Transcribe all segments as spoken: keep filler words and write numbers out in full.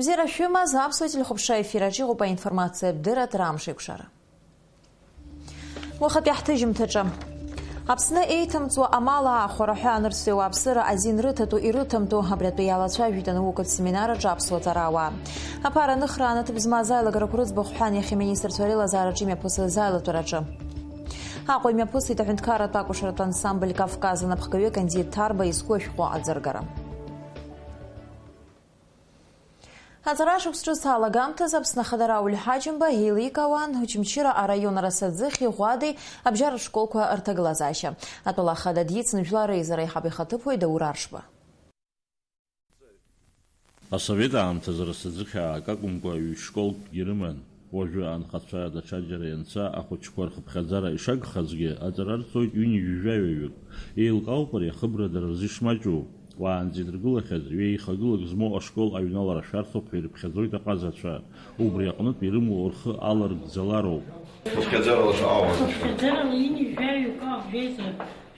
Бзиара шәымаз, аԥсуа телехәаԥшра ефир аҿы иҟоуп аинформациатә дырратә раамш еиқәшара. Уахатәи ҳҭыжьымҭаҿы. Аԥсны еиҭамҵуа амал аахәара ҳәа анырцәтәи ауааԥсыра азин рыҭатәу, ирыҭамтәу, абри атәы иалацәажәеит анаукатә семинар аҿы аԥсуа ҵарауаа. Аԥара аныхраан аҭыԥ змаз аилагарақәа рыӡбахә ҳәан иахьа аминистрцәа реилазаараҿы имҩаԥысыз аилатәараҿы. Аҟәа имҩаԥысит аҳәынҭқарратә акәашаратә ансамбль Кавказ анапхгаҩы Кандид Ҭарба изку ашәҟәы аӡыргара. Аҵара шықәс ҿыц алагамҭазы Аԥсны Ахада Рауль Ҳаџьымба еиликаауан Очамчыра араион Арасаӡыхьи Ӷәадеи абжьаратә школқәа рҭагылазаашьа. Атәыла ахада дицын Жәлар Реизара аиҳабы ихаҭыԥуаҩ Даур Аршба. Асовет аамҭазы Арасаӡыхь аак акәымкәа ҩ-школкгьы рыман. Уажәы анхацәа даҽаџьара ианца, ахәыҷқәа рхыԥхьаӡара ишагхазгьы, аҵара рҵоит ҩынҩажәаҩык. Еилкаауп ари ахыбра дара рзы ишмаҷу. Уаанӡа идыргылахьаз, ҩеихагылак змоу ашкол аҩналара шәарҭоуп ҳәа ирыԥхьаӡоит аҟазацәа. Убри аҟнытә ирымоу рхы аларгӡалароуп. Хыԥхьаӡарала шаҟа уаазышәа? Хыԥхьаӡарала ҩынҩажәаҩык ауп, жәеиза,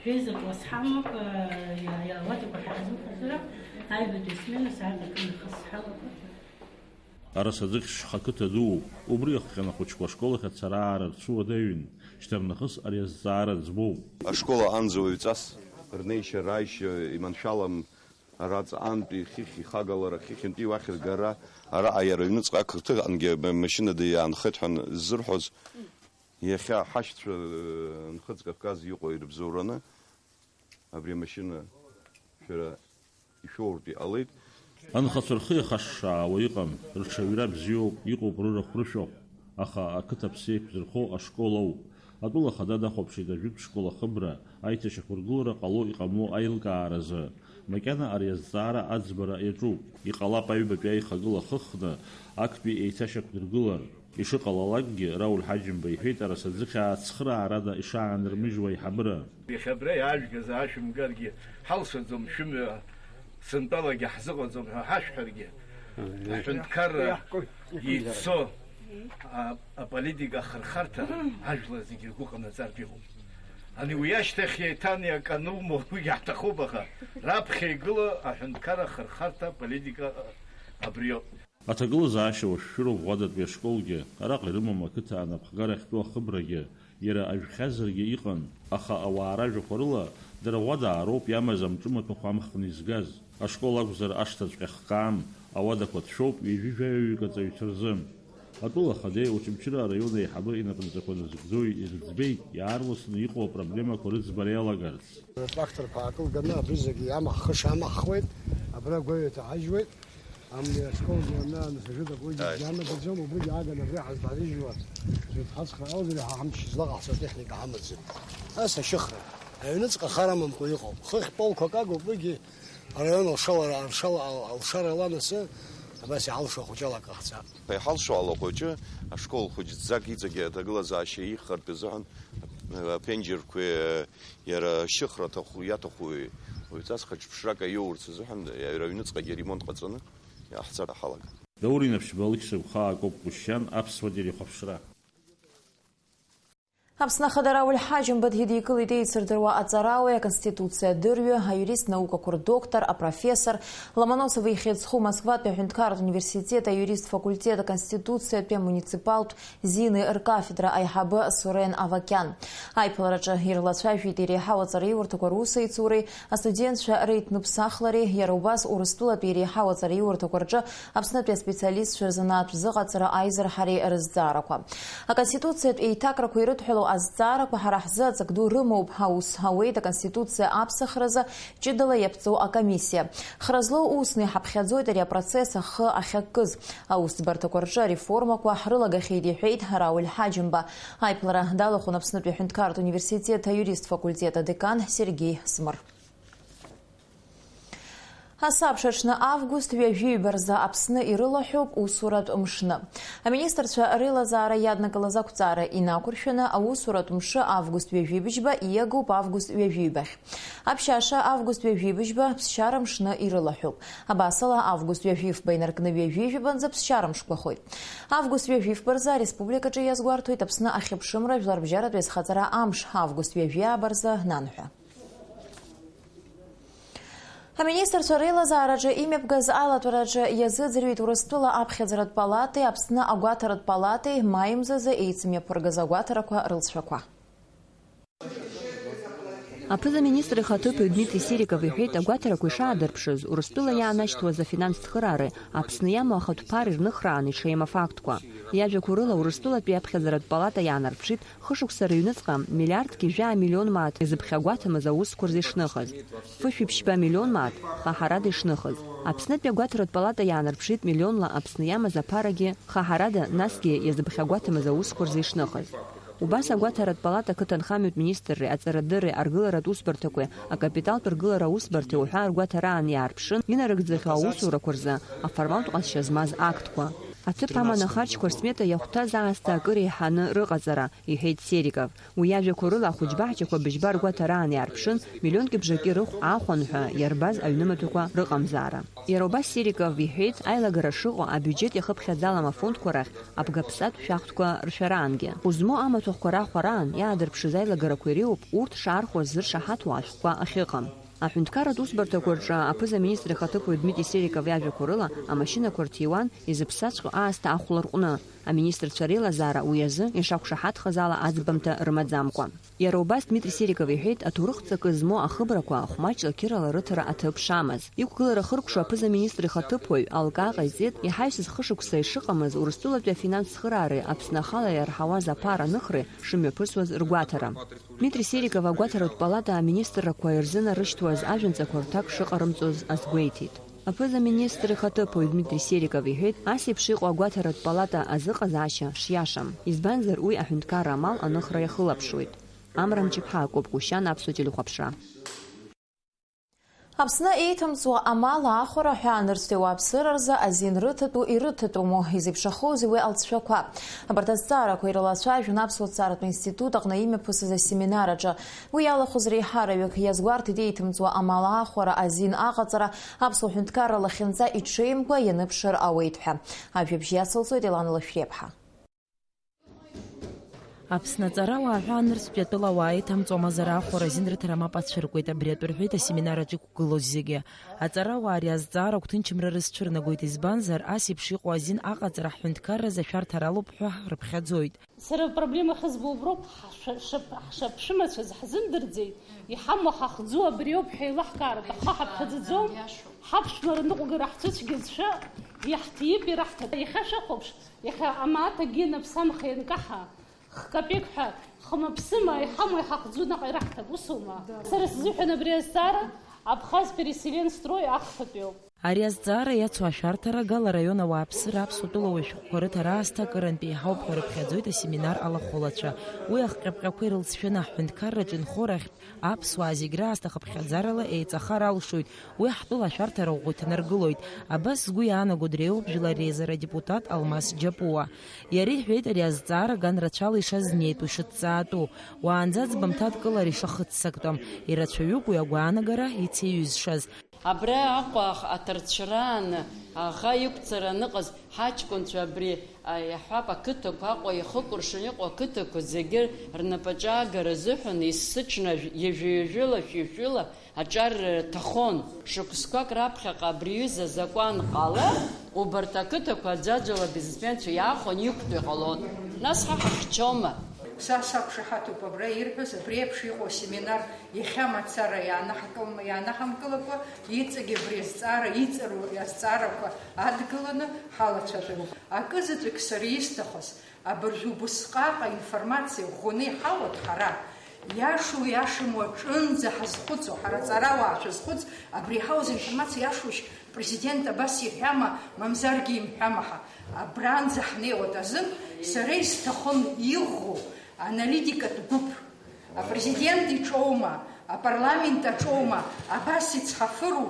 жәеиза класс ҳамоуп, иа-, иа-, ауадақәа ҳаизымхаӡара, аҩбатәи асмена сааҭ акы нахыс ҳалагоит. Арасаӡыхь шьха қыҭа дууп. Убри ахҟьан ахәыҷқәа ашкол ахь ацара-аара рцәуадаҩын. Шьҭарнахыс ари азҵаара ӡбоуп. Ашкол аҟынӡа уаҩҵас рнеишьа-рааишьа иманшәалам. Ара ҵаантәи хыхь ихагалара, хыхьынтәи уахь ргара, араҟа иара аҩныҵҟа ақырҭыҟангьы машьынада иаанхеит ҳәа ззырҳәоз, иахьа ҳашьцәа, э, Нхыҵ Кавказ иҟоу ирыбзоураны, абри амашьына шәара ишәоуртә иҟалеит. Анхацәа рхы иахашшаауа иҟам, рҽаҩра бзиоуп, иҟоуп рырахә-рышәахә, аха ақыҭа аԥсы еиқәзырхо ашкол ауп. Атәыла ахада дахәаԥшит ажәытә школ ахыбра, аиҭашьақәыргылара ҟало-иҟамло аилкааразы. Макьана ари азҵаара аӡбара иаҿуп. Иҟалап аҩбатәи аихагыла хыхны актәи еиҭашьақәдыргылар. Ишыҟалалакгьы, Рауль Ҳаџьымба иҳәеит, Арасаӡыхь аацхыраарада ишаанырмыжьуа аиҳабыра. Иахьа абра иаажәгаз аашәымгаргьы, ҳалшаӡом, шәымҩа сынтәалагьы ҳзыҟаҵом ҳәа ҳашәҳәаргьы, аҳәынҭқарра ицо а-, аполитика ахырхарҭа ажәлар зегьы ргәы ҟанаҵартә иҟоуп. Ани уи ашьҭахь еиҭан иаканумо уигьы ҳҭахуп, аха раԥхьа игыло аҳәынҭқарра ахырхарҭа аполитика абриоуп. Аҭагылазаашьа уашәшәыроуп Ӷәадатәи ашколгьы, араҟа ирымам ақыҭа анапхгара ахьтәу ахыбрагьы, иара ажәхьазаргьы иҟан, аха ауаа ражәақәа рыла, дара Ӷәадаароуп иамаз амҿы маҭәахә амхны изгаз. Ашкол акәзар ашҭаҵәҟьа хкаам, ауадақәа ҭшәоуп ҩажәи жәаҩаҩык аҵаҩцәа рзы. Атәыла ахадеи Очамчыра араион аиҳабы инапынҵақәа назыгӡои ирыӡбеит, иаарласны иҟоу апроблемақәа рыӡбара иалагарц. Атракторқәа аакылганы абри зегьы иамаҳхыша амаҳхуеит, абра агәаҩа иҭаҳажьуеит. Амни ашколгьы анааныс ажәытә акуеигьы Ааи. Ианагаӡом, убригьы ааганы абри ҳазҭарыжьуа, жәытә ҳацхраа узар, ҳа ҳамч злаҟаҳҵо атехника ҳамаӡам. Ас ашьыхра. Аҩныҵҟа хар амамкәа иҟоуп. Хыхь полқәак агуп, уигьы араион алшалара, алшала-, ал-, алшарала анасы, абас иҳалшо ахәыҷала акы ҟаҳҵап. Иҳалшо ала хәыҷы, ашкол хәыҷӡак иҵегьы аҭагылазаашьа ихартә азыҳәан, аԥенџьырқәеи, иара ашьыхра аҭаху, иаҭаху уаҩҵас хыҽԥшрак аиоурц азыҳәан, иара аҩныҵҟагьы аремонт ҟаҵаны иаҳцар ҳалаган. Даур Инаԥшьба, Алықьса Гәхаа, Акоп Кәышьан, Аԥсуа телехәаԥшра. Аԥсны Ахада Рауль Ҳаџьымба дидикылеит еицырдыруа аҵарауаҩ, аконституциа адырҩы, аиурист наукақәа рдоктор, апрофессор, Ломоносов ихьӡ зху Москватәи аҳәынҭқарратә университет аиурист факультет, аконституциатәи амуниципалтә зины ркафедра аиҳабы Сурен Авакиан. Аиԥылараҿы ирлацәажәеит иреиҳау аҵараиурҭақәа русеицуреи, астудентцәа реиҭныԥсахлареи, иара убас Урыстәылатәи иреиҳау аҵараиурҭақәа рҿы Аԥснытәи аспециалистцәа рзанааҭтә зыҟаҵара аизырҳареи рызҵаарақәа. Аконституциатә еиҭакрақәа ирыдҳәалоу азҵаарақәа ҳара ҳзы аҵак ду рымоуп, аус ауеит Аконституциа аԥсахразы ҷыдала иаԥҵоу акомиссиа. Хра злоу усны иҳаԥхьаӡоит ари апроцесс ахы ахьаккыз. Аусӡбарҭақәа рҿы ареформақәа ҳрылагахьеит, иҳәеит Рауль Ҳаџьымба. Аиԥылара далахәын Аԥснытәи аҳәынҭқарратә университет аиурист факультет адекан Сергеи Смыр. Асабша аҽны август ҩажәи ҩба рзы Аԥсны ирылаҳәоуп усуратә мшны. Аминистрцәа реилазаара иаднакылаз ақәҵара инақәыршәаны, аусуратә мшы август ҩажәи быжьба ииагоуп август ҩажәи ҩбахь. Аԥшьаша август ҩажәи быжьба ԥсшьара мшны ирылаҳәоуп. Абасала, август ҩажәи фба инаркны ҩажәи жәабанӡа ԥсшьара мшқәа хәеит. Август ҩажәи фба рзы ареспубликаҿы иазгәарҭоит Аԥсны ахьыԥшымра жәларбжьаратәи азхаҵара амш, август ҩажәи ааба рзы нанҳәа. Аминистрцәа реилазаараҿы имҩаԥгаз алатәараҿы иазыӡырҩит Урыстәыла аԥхьаӡаратә палатеи Аԥсны агәаҭаратә палатеи маи мзазы еицымҩаԥыргаз агәаҭарақәа рылҵшәақәа. Аԥыза-министр ихаҭыԥуаҩ Дмитри Сериков иҳәеит, агәаҭарақәа ишаадырԥшыз, Урыстәыла иаанашьҭуаз афинанстә цхыраареи Аԥсны иамоу ахатә ԥареи рныхраан иҽеим афактқәа. Иажәақәа рыла, Урыстәылатәи аԥхьаӡаратә палата иаанарԥшит, хышықәса рыҩныҵҟа миллиардгьы жәаа миллион мааҭ иазыԥхьагәаҭамыз аусқәа рзы ишныхыз, фышәи ԥшьба миллион мааҭ хаҳарада ишныхыз. Аԥснытәи агәаҭаратә палата иаанарԥшит миллионла Аԥсны иамаз аԥарагьы хаҳарада, насгьы иазыԥхьагәаҭамыз аусқәа рзы ишныхыз. Убас агәаҭаратә палата ақыҭанхамҩатә министрреи аҵарадырреи аргыларатә усбарҭақәеи акапиталтә ргылара аусбарҭеи уҳәа ргәаҭараан иаарԥшын, инарыгӡахьоу аусурақәа рзы аформалтә ҟазшьа змаз актқәа. Аҭыԥ аман ахарџьқәа рсмета иахәҭаз аасҭа акыр еиҳаны рыҟаҵара, иҳәеит Сериков. Уи иажәақәа рыла, ахәыҷбаҳчақәа быжьба ргәаҭараан иаарԥшын, миллионки бжаки рыхә аахәан ҳәа иарбаз аҩнымаҭәақәа рыҟамзаара. Иара убас Сериков иҳәеит, аилагара шыҟоу абиуџьет иахыԥхьаӡалам афондқәа рахь абгаԥсатә шәахтәқәа ршәараангьы. Узмоу амаҭәахәқәа рахәараан иаадырԥшыз аилагарақәа иреиуоуп урҭ шаархәаз зыршаҳаҭу ашәҟәқәа ахьыҟам. Аҳәынҭқарратә усбарҭақәа рҿы аԥыза-министр ихаҭыԥуаҩ Дмитри Сериков иажәақәа рыла, амашьынақәа рҭиуан, изыԥсаҵәҟьоу аасҭа ахәларҟәны. Аминистрцәа реилазаара уи азы ишақәшаҳаҭхаз ала аӡбамҭа рымаӡамкәа. Иара убас Дмитри Сериков иҳәеит, аҭоурых ҵакы змоу ахыбрақәа хәмаҷла қьырала рыҭара аҭыԥ шамаз. Иқәгылара хыркәшо аԥыза-министр ихаҭыԥуаҩ алкаа ҟаиҵеит, иҳаҩсыз хышықәса ишыҟамыз Урыстәылатәи афинанстә цхыраареи Аԥсны ахала иарҳауаз аԥара аныхреи шымҩаԥысуаз ргәаҭара. Дмитри Сериков агәаҭаратә палата аминистррақәа ирзынарышьҭуаз ажәанҵақәа рҭак шыҟарымҵоз азгәеиҭеит. Аԥыза-министр ихаҭыԥуаҩ Дмитри Сериков иҳәеит, ас еиԥш иҟоу агәаҭаратә палата азыҟазаашьа шиашам, избанзар, уи аҳәынҭқарра амал аныхра иахылаԥшуеит. Амра Мҷыԥҳа, Акоп Гәышьан, Аԥсуа телехәаԥшра. Аԥсны еиҭамҵуа амал аахәара ҳәа нырцәтәи ауааԥсыра рзы азин рыҭатәу ирыҭатәыму, изеиԥшрахозеи уи алҵшәақәа? Абарҭ азҵаарақәа ирылацәажәон Аԥсуа ҭҵааратә институт аҟны имҩаԥысыз асеминар аҿы. Уи иалахәыз реиҳараҩык иазгәарҭеит, еиҭамҵуа амал аахәара азин аҟаҵара аԥсуа ҳәынҭқарра лахьынҵа иҽеимкәа ианыԥшыр ауеит ҳәа. Ажәабжь иацылҵоит Елана Лашәриаԥҳа. Аԥсны аҵарауаа ҳәа нырцәтәи атәылауаа еиҭамҵуа амал аахәара азин рыҭара мап ацәыркуеит. Абри атәы рҳәеит асеминар аҿы иқәгылоз зегьы. Аҵарауаа ари азҵаара агәҭынчымра рызцәырнагоит, избанзар, ас еиԥш иҟоу азин аҟаҵара ҳҳәынҭқарразы ашәарҭара алоуп ҳәа ҳрыԥхьаӡоит. Сара апроблема ахьызбо уброуп, ҳшәа-, шәа-, ҳшаԥшәымацәаз ҳзымдырӡеит, иҳамоу ҳахӡу абриоуп ҳәа еилаҳкааратәы ҳхы ҳаԥхьаӡаӡом, ҳаԥшәмара ныҟәгара ҳцәыцәгьазшәа иаҳҭип, ираҳҭап. Иахьа шәахәаԥш, иахьа амааҭ акгьы наԥсамха ианкаҳа, хкапек ҳәа, хымаԥсыма иҳамоу иҳахӡу наҟ ираҳҭап, усоума? Сара сзыҳәан абри азҵаара Абхаз переселенстрой ахԥатәиоуп. Ари азҵаара иацу ашәарҭара Гала араион ауааԥсыра аԥсуа тәылауаҩ шәҟәқәа рыҭара аасҭа акырынтә еиҳауп ҳәа рыԥхьаӡоит асеминар алахәылацәа. Уи ахҟьаԥҟьақәа ирылҵшәаны аҳәынҭқарраҿы инхо рахьтә аԥсуаа зегь раасҭа хыԥхьаӡарала еиҵахар алшоит. Уи ҳтәыла ашәарҭара ӷәӷәа иҭанаргылоит. Абас сгәы иаанаго дреиуоуп Жәлар реизара адепутат Алмас Џьапуа. Иара иҳәеит ари азҵаара ган рацәала ишазнеитәу, ишыҭҵаатәу, уаанӡа аӡбамҭа адкылара ишахыццактәым. Ирацәаҩуп уи агәаанагара ицеиҩызшаз. Абра Аҟәа аҭарцәраан аӷа иқәҵара аныҟаз ҳаҷкәынцәа абри, а, иаҳҳәап, ақыҭақәа, Аҟәа ихыкәыршаны иҟоу ақыҭақәа зегьы рнапаҿы агара азыҳәан есыҽны ҩажәа-ҩажәила, шәи-шәила аҿарра рҭахон. Шықәсқәак раԥхьаҟа абри аҩыза азакәан ҟалар, убарҭ ақыҭақәа аӡәаӡәала абизнесменцәа иаахәаны иқәтәоу иҟалон. Нас ҳа ҳахьчома? Са сақәшаҳаҭуп абра ирҳәоз, абри еиԥш иҟоу асеминар иахьа мацара иаанаҳкылма-, иаанаҳамкылакәа, иҵегь абри азҵаара, иҵару азҵаарақәа адгыланы ҳалацәажәароуп. Акы заҵәык сара исҭахыз, абыржә убысҟак аинформациа ӷәӷәаны иҳауеит ҳара. Иашоу иашаму аҿынӡа ҳазхәыцуа, ҳара аҵарауаа шәазхәыц, абри иҳауз аинформациа иашоушь, Президент абас иҳәама, мамзаргьы имҳәама ҳәа. Абранӡа ҳнеиуа азын сара исҭахын иӷәӷәоу аналитикатә гәыԥ, апрезидент иҿоума, апарламент аҿоума, абас ицҳафыру,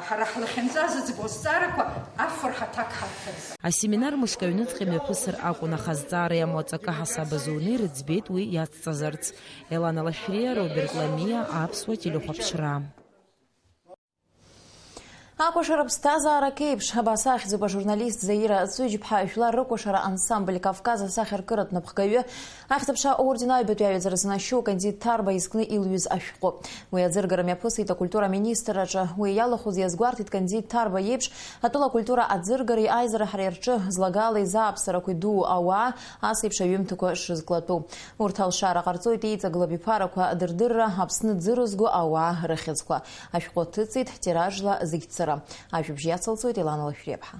ҳара ҳлахьынҵа зыӡбо азҵаарақәа афырҳаҭак ҳарҭарц. Асеминар мышк аҩныҵҟа имҩаԥысыр акәын, аха азҵаара иамоу аҵакы ҳасаб азуны ирыӡбеит уи иацҵазарц. Елана Лашәриа, Роберт Ламиа, Аԥсуа телехәаԥшра. Акәашара ԥсҭазаарак еиԥш, абас ахьӡуп ажурналист Заира Цәыџьԥҳа жәлар рыкәашара ансамбль Кавказ асахьаркыратә напхгаҩы, ахьӡ-аԥша аорден аҩбатәи аҩаӡара занашьоу Кандид Ҭарба изкны илҩыз ашәҟәы. Уи аӡыргара мҩаԥысит акультура аминистрраҿы. Уи иалахәыз иазгәарҭеит Кандид Ҭарба иеиԥш, атәыла акультура аӡыргареи аизарахареи рҿы злагала изааԥсарақәеи дуу ауаа ас еиԥш аҩымҭақәа шрызклатәу. Урҭ алшара ҟарҵоит еиҵагылоу абиԥарақәа дырдырра, Аԥсны дзырызго ауаа рыхьӡқәа. Ашәҟәы ҭыҵит тиражла зегь цыра. Ажәабжь иацылҵоит Елана Лашәриаԥҳа.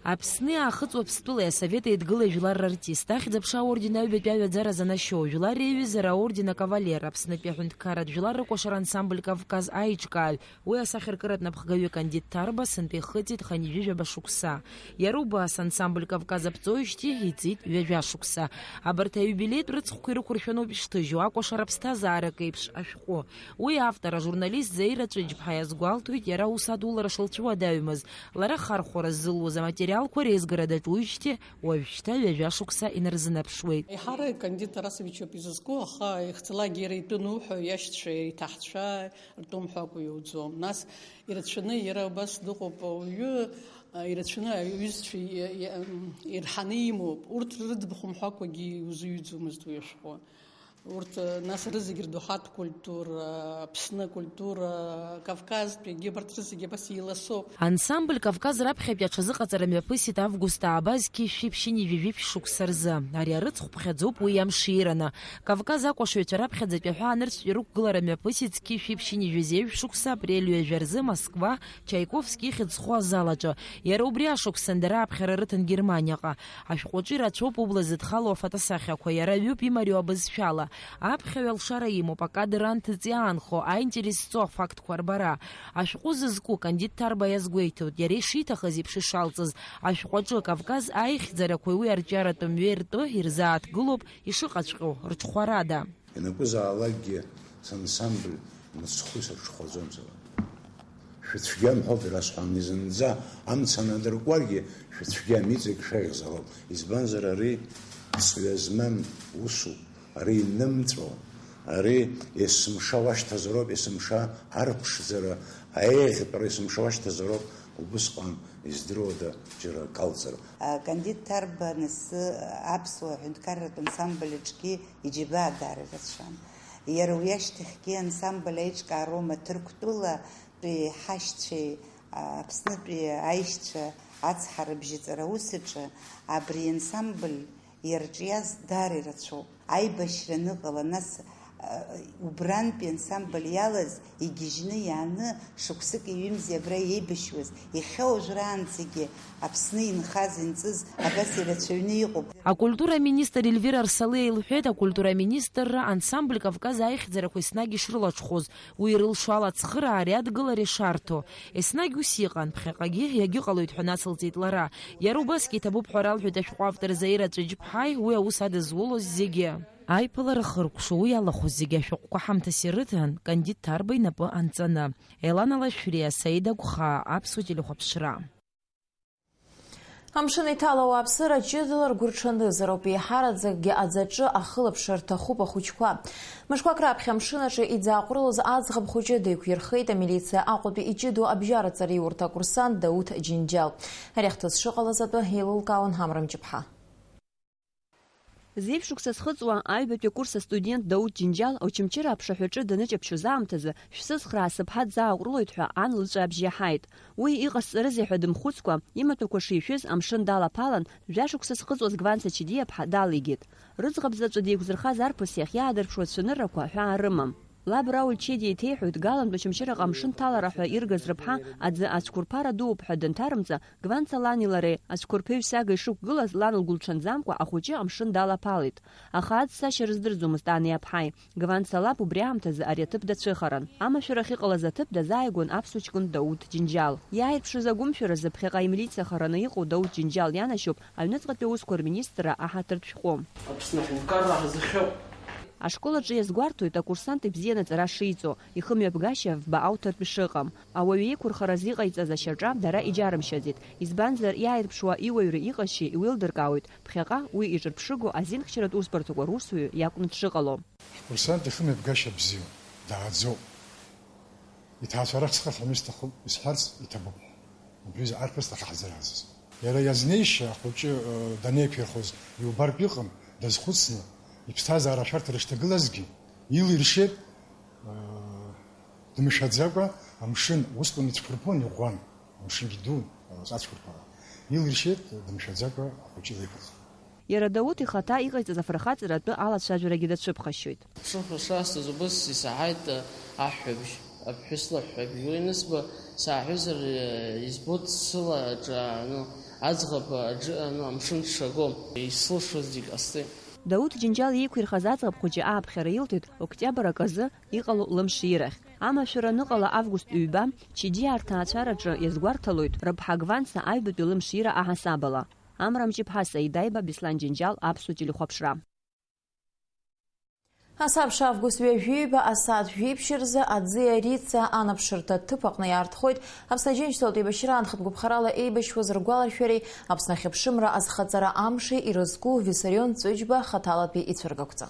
Аԥсни Аахыҵ Уаԥстәылеи Асовет Еидгыла жәлар рартист, ахьӡ-аԥша аорден аҩбатәи аҩаӡара занашьоу, жәлар реиҩызара аорден акавалер, Аԥснытәи аҳәынҭқарратә жәлар рыкәашара ансамбль Кавказ аиҿкааҩ, уи асахьаркыратә напхгаҩы Кандид Ҭарба сынтәа ихыҵит хынҩажәижәаба шықәса. Иара убас ансамбль Кавказ аԥҵоижьҭеи иҵит ҩажәа шықәса. Абарҭ аиубилеитә рыцхәқәа ирықәыршәаноуп ишҭыжьу акәашара ԥсҭазаарак еиԥш ашәҟәы. Уи автор, ажурналист Заира Цәыџьԥҳа иазгәалҭоит, иара аус адулара шылцәуадаҩмыз, лара ахархәара ззылуаз аматериалқәа реизгара даҿуижьҭеи уажәшьҭа ҩажәа шықәса инарзынаԥшуеит. Еиҳарак Кандид Тарасович ауп изызку, аха ихьӡалакгьы иара итәы ануҳәо, иашьцәа, иҭаҳцәа ртәы умҳәакәа иуӡом. Нас ирацәаны иара убас дыҟоуп ауаҩы, ирацәаны аҩызцәа и-, и-, ирҳаны имоуп. Урҭ рыӡбахә умҳәакәагьы иузыҩӡомызт уи ашәҟәы. Урҭ, нас рызегь рдоуҳатә культура, Аԥсны акультура, Кавказтәигьы абарҭ рызегь абас еиласоуп. Ансамбль Кавказ раԥхьатәи аҽазыҟаҵара мҩаԥысит август ааба зқьи жәшәи ԥшьынҩажәи жәиԥшь шықәса рзы. Ари арыцхә ԥхьаӡоуп уи иамшираны. Кавказ акәашаҩцәа раԥхьаӡатәи аҳәаа нырцәтәи рықәгылара мҩаԥысит зқьи жәшәи ԥшьынҩажәи жәеиза ҩажәи ԥшь шықәса апрель ҩажәа рзы Москва Чайковски ихьӡ зху азал аҿы. Иара убри ашықәсан дара аԥхьара рыҭан Германиаҟа. Ашәҟәаҿы ирацәоуп убла зыдхало афотосахьақәа, иара ҩуп имариоу абызшәала. Аԥхьаҩ алшара имоуп акадр анҭыҵ иаанхо, аинтерес зҵоу афактқәа рбара. Ашәҟәы зызку Кандид Ҭарба иазгәеиҭоит, иара ишиҭахыз еиԥш ишалҵыз, ашәҟәаҿы Кавказ аихьӡарақәеи уи арҿиаратә мҩеи ртәы ирзааҭгылоуп ишыҟаҵәҟьоу рҽхәарада. Ианакәызаалакгьы сансамбль мыцхәы сырҽхәаӡом сара. Шәыцәгьам ҳәоуп ирасҳәан, зынӡа амца надыркуаргьы шәыцәгьам, иҵегь шәаӷьазароуп. Избанзар, ари ҵҩа змам усуп, ари инымҵәо, ари есымша уашьҭазароуп, есымша арԥшӡара, аеӷьтәара есымша уашьҭазароуп, убысҟан издыруада џьара акалҵара? Кандид Ҭарба анысы аԥсуа ҳәынҭқарратә ансамбль аҿгьы иџьабаа даара ирацәан. Иара уи ашьҭахьгьы ансамбль аиҿкаароума Ҭырқәтәылатәи ҳашьцәеи Аԥснытәи аишьцәа ацҳарабжьаҵара аус аҿы абри ансамбль иарҿиаз даара ирацәоуп. Аибашьра аныҟала, нас, а, убрантәи ансамбль иалаз игьежьны иааны шықәсыки ҩымзи абра иеибашьуаз, иахьа уажәраанӡагьы Аԥсны инхаз, инҵыз абас ирацәаҩны иҟоуп. Акультура аминистр Ельвира Арсалиа илҳәеит, акультура аминистрра ансамбль Кавказ аихьӡарақәа еснагь ишрылаҽхәоз, уи ирылшо ала ацхыраареи адгылареи шарҭо. Еснагь ус иҟан, ԥхьаҟагьы иагьыҟалоит ҳәа нацылҵеит лара. Иара убасгьы иҭабуп ҳәа ралҳәеит ашәҟәы автор Заира Цәыџьԥҳаи уи аус адызулоз зегьы. Аиԥылара хыркәшо уи иалахәыз зегьы ашәҟәқәа ҳамҭас ирыҭан, Кандид Ҭарба инапы анҵаны. Елана Лашәриа, Саида Гәхаа, Аԥсуа телехәаԥшра. Амшын иҭало ауааԥсыра ҷыдала ргәырҽанызароуп, еиҳараӡакгьы аӡаҿы ахылаԥшра рҭахуп ахәыҷқәа. Мышқәак раԥхьа амшын аҿы иӡааҟәрылоз аӡӷаб хәыҷы деиқәирхеит амилициа Аҟәатәи иҷыдоу абжьараҵареиурҭа акурсант Дауҭ Џьынџьал. Ари ахҭыс шыҟалаз атәы еилылкаауан Ҳамра Мҷыԥҳа. Зеиԥш шықәса зхыҵуа аҩбатәи акурс астудент Дауҭ Џьынџьал Очамчыра аԥшаҳәаҿы даныҷаԥшьоз аамҭазы, шәсыцхраа, сыԥҳа дзааҟәрылоит ҳәа ан лҿы абжьы иаҳаит. Уи иҟасҵарызеи ҳәа дымхәыцкәа, имаҭәақәа шишәыз амшын далаԥалан, жәашықәса зхыҵуаз Гванца Чидиаԥҳа далигеит. Рыӡӷаб заҵәы деиқәзырхаз арԥыс иахь иаадырԥшуа цәаныррақәа ҳәаа рымам. Лаб Рауль Чедиа иҭеиҳәоит, Галантә Очамчыраҟа амшын ҭалара ҳәа иргаз рыԥҳа аӡы ацәқәырԥара дууп ҳәа данҭарымҵа, Гванца лани лареи ацәқәырԥаҩ сага ишықәгылаз, лан лгәылҽанӡамкәа ахәыҷы амшын далаԥалеит. Аха аццашьа рыздырӡомызт ани аԥҳаи. Гванца лаб убри аамҭазы ари аҭыԥ дацәыхаран. Амашәыр ахьыҟалаз аҭыԥ дазааигәан аԥсуа ҷкәын Дауҭ Џьынџьал. Иааирԥшыз агәымшәаразы ԥхьаҟа имилициа хараны иҟоу Дауҭ Џьынџьал ианашьоуп аҩныҵҟатәи аусқәа рминистрра аҳаҭыртә шәҟәы. Аԥсны аҳәынҭқарра ҳзыхьоуп. Ашкол аҿы иазгәарҭоит акурсант ибзианы аҵара шиҵо, ихымҩаԥгашьа фба ауҭартә ишыҟам. Ауаҩы иқәырхараз иҟаиҵаз ашьаҿа дара иџьарымшьаӡеит, избанзар, иааирԥшуа иуаҩра иҟазшьеи иуеилдыркаауеит, ԥхьаҟа уи иҿырԥшыгоу азинхьчаратә усбарҭақәа русуҩы иакәны дшыҟало. Ҳкурсант ихымҩаԥгашьа бзиоуп, дааӡоуп. Иҭаацәара схы ахьанысҭахым исҳәарц иҭабуп ҳәа. Абри арԥыс дахьаҳзыразыз. Иара иазнеишьа ахәыҷы, э, данеиқәирхоз иубартә иҟам, дазхәыцны, иԥсҭазаара ашәарҭара шҭагылазгьы, илиршеит, э, дымшәаӡакәа амшын усҟан ицәқәырԥон, иӷәӷәан, амшынгьы дун, э, ацәқәырԥара. Илиршеит, дымшәаӡакәа ахәыҷы илеиқәырхара. Иара Дауҭ ихаҭа иҟаиҵаз афырхаҵаратәы алацәажәарагьы дацәыԥхашьоит. Ԥшыхәра шасҭаз убыс исаҳаит аҳәҳәабжь, аԥҳәыс лыҳәҳәабжь. Уи анысба, сааҳәызар, избоит сыла аҿы аану, аӡӷаб аҿы аану амшын дшаго, исылшоз зегь ҟасҵеит. Дауҭ Џьынџьал иеиқәирхаз аӡӷаб хәыҷы ааԥхьара илҭеит октиабр аказы иҟало лымширахь. Амашәыра аныҟала август ҩба, Чидиа рҭаацәараҿы иазгәарҭалоит, рыԥҳа Гванца аҩбатәи лымшира аҳасабала. Амра Мҷыԥҳа, Саида Иба, Беслан Џьынџьал, Аԥсуа телехәаԥшра. Асабша август ҩажәиҩба асааҭ жәиԥшь рзы аӡиа Рица анаԥшырҭа ҭыԥ аҟны иаартхоит Аԥсны Аџьынџьтәылатә еибашьра анхатә гәаԥхарала еибашьуаз ргәаларшәареи Аԥсны ахьыԥшымра азхаҵара амши ирызку Виссарион Ҵәыџьба хаҭалатәи ицәыргақәҵа.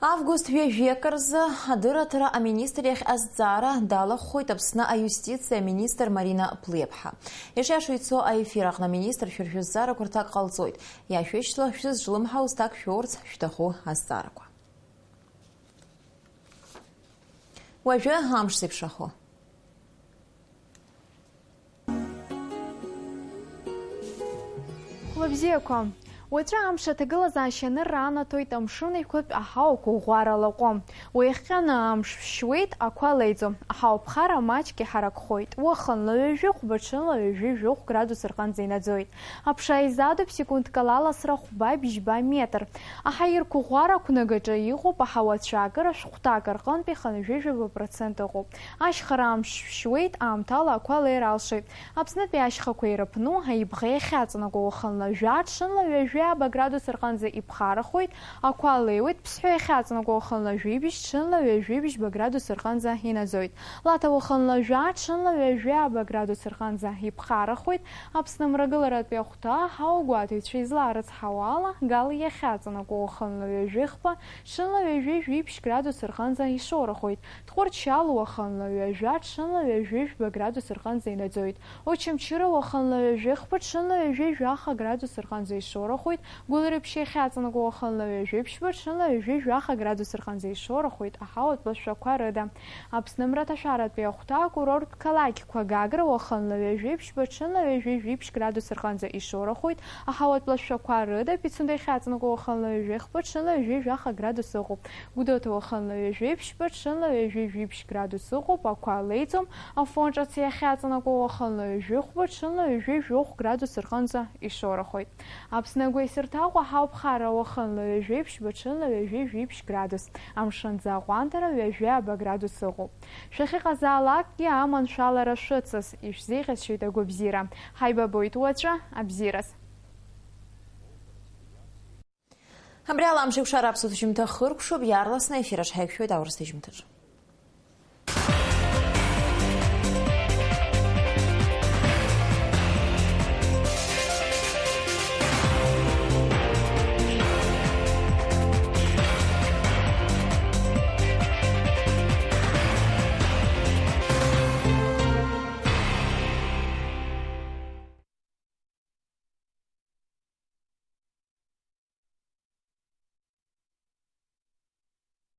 Август ҩажәи акы рзы адырраҭара аминистр иахь азҵаара далахәхоит Аԥсны аиустициа аминистр Марина Плиаԥҳа. Ишиашоу ицо аефир аҟны аминистр шәыршәызҵаарақәа рҭак ҟалҵоит. Иашәышьҭла шәзызҿлымҳау зҭак шәоурц шәҭаху азҵаарақәа. Уажәы амш зеиԥшрахо. Хәлыбзиақәа. Уаҵәы амш аҭагылазаашьа анырра анаҭоит амшын еиқәатә аҳауақәа ӷәӷәара лаҟәы. Уи иахҟьаны амш шәшьуеит, ақәа леиӡом. Аҳауа ԥхара маҷк иҳаракхоит. Уахынла ҩажәи хәба, ҽынла ҩажәи жәохә градус рҟынӡа инаӡоит. Аԥша изадуп секундк ала аласра хәба-бжьба метр. Аҳаирқәа ӷәӷәара ақәнагаҿы иҟоуп аҳауа цәаакыра шәҟәҭак рҟынтә ихынҩажәижәаба процент ыҟоуп. Ашьхара амш шәшьуеит, аамҭала ақәа леира алшоит. Аԥснытәи ашьхақәа ирыԥну аибӷа иахьаҵанакуа уахынла жәа, ҽынла ҩажәи ааба градус рҟынӡа иԥхарахоит, ақәа леиуеит, Ԥсҳәы иахьаҵанакуа уахынла жәибжь, ҽынла ҩажәибжьба градус рҟынӡа инаӡоит. Лаҭа уахынла жәа, ҽынла ҩажәи ааба градус рҟынӡа иԥхарахоит. Аԥсны мрагыларатәи ахәҭа, аҳауагәаҭаҩцәа излаарыцҳауа ала, Гал иахьаҵанакуа уахынла ҩажәи хԥа, ҽынла ҩажәи жәиԥшь градус рҟынӡа ишоурахоит. Тҟәарчал уахынла ҩажәа, ҽынла ҩажәи жәба градус рҟынӡа инаӡоит. Очамчыра уахынла ҩажәи хԥа, ҽынла ҩажәи жәаха градус рҟынӡа ишоурахоит. Гәылрыԥшь иахьаҵанакуа уахынла ҩажәи ԥшьба, ҽынла ҩажәи жәаха градус рҟынӡа ишоурахоит аҳауатә лашәақәа рыда. Аԥсны мраҭашәаратәи ахәҭа акурорттә қалақьқәа Гагра уахынла ҩажәи ԥшьба, ҽынла ҩажәи жәиԥшь градус рҟынӡа ишоурахоит аҳауатә лашәақәа рыда. Пицунда иахьаҵанакуа уахынла ҩажәи хԥа, ҽынла ҩажәи жәаха градус ыҟоуп. Гәдоуҭа уахынла ҩажәи ԥшьба, ҽынла ҩажәи жәиԥшь градус ыҟоуп, ақәа леиӡом. Афон ҿыц иахьаҵанакуа уахынла ҩажәи хәба, ҽынла ҩажәи жәохә градус рҟынӡа ишоурахоит. Аԥсны агәеисырҭаҟәа ҳауԥхара уахынла ҩажәи ԥшьба, ҽынла ҩажәи жәиԥшь градус, амшынӡы аҟәандара ҩажәи ааба градус ыҟоуп. Шәахьыҟазаалакгьы аманшәалара шәыцыз, ишәзеиӷьасшьоит агәабзиара. Ҳаибабоит уаҵәы, абзиараз. Абри ала амш еиқәшара аԥсуа ҭыжьымҭа хыркәшоуп, иаарласны аефир аҿы ҳаиқәшәоит аурыс ҭыжьымҭаҿы.